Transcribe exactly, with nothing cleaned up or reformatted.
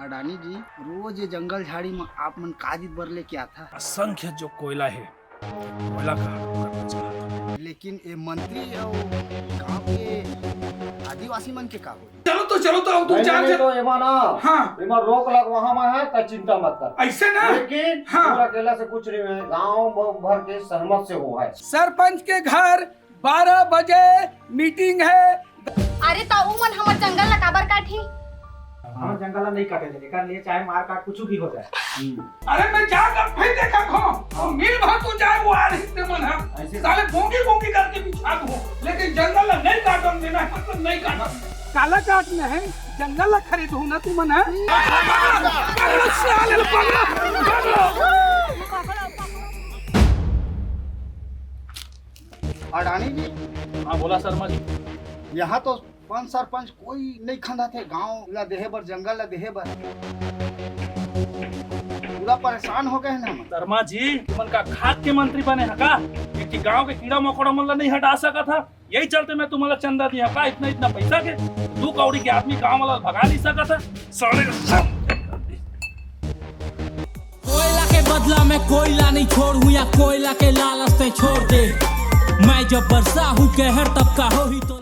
रानी जी, रोज ये जंगल झाड़ी में आप मन का चीज बर लेके आथा? असंख्य जो कोयला है, कोयला का हड़प करना चाहता हूँ। लेकिन ये मंत्री अउ गांव के आदिवासी मन के का होही? चलो तो, चलो तो, अब तुम नहीं, चार नहीं, जन। तो एमा ना, हाँ। एमा रोक लगवाहूं मैं, त चिंता मत कर। ऐसे ना? लेकिन हाँ। तोर अकेला से कुछ नहीं है, गांव भर के सहमत से हो है। सरपंच के घर बारह बजे मीटिंग है। अरे, त उमन हमर जंगल ला काबर काटही? हमन जंगल ला नहीं काटे देंगे, कर लिए चाहे मार काट कुछ भी हो जाए। अरे, मैं जाकर फिर देखा खो, और मिल भर तो जाए वो आ रही ते मन हम। ऐसे साले बोंगी बोंगी करके बिछा दूं, लेकिन जंगल ला नहीं काटन देना है, मतलब नहीं काटन। काला काटना है, जंगल ला खरीदहू ना तुमन, हाँ? साले ला पकड़ो, पकड़ो। अडानी जी। हाँ, बोला शर्मा जी। यहाँ तो पंच सरपंच कोई नहीं खंदाथे गांव ला देहे बर, जंगल ला देहे बर। पूरा परेशान हो गए हैं हम। शर्मा जी, तुमन का खाद के मंत्री बने हैं का? कि गांव के कीड़ा मकोड़ा मन ला नहीं हटा सका था, यही चलते मैं तुम्हारा चंदा दिया का, इतना इतना पैसा के दू कौड़ी के आदमी गांव वाला भगा नहीं सका था। साले सब कोयला के बदला में कोयला नहीं छोड़हूं, या कोयला के लालच ते छोड़ दे। मैं जब बरसाहूं कहर, तब का होही तो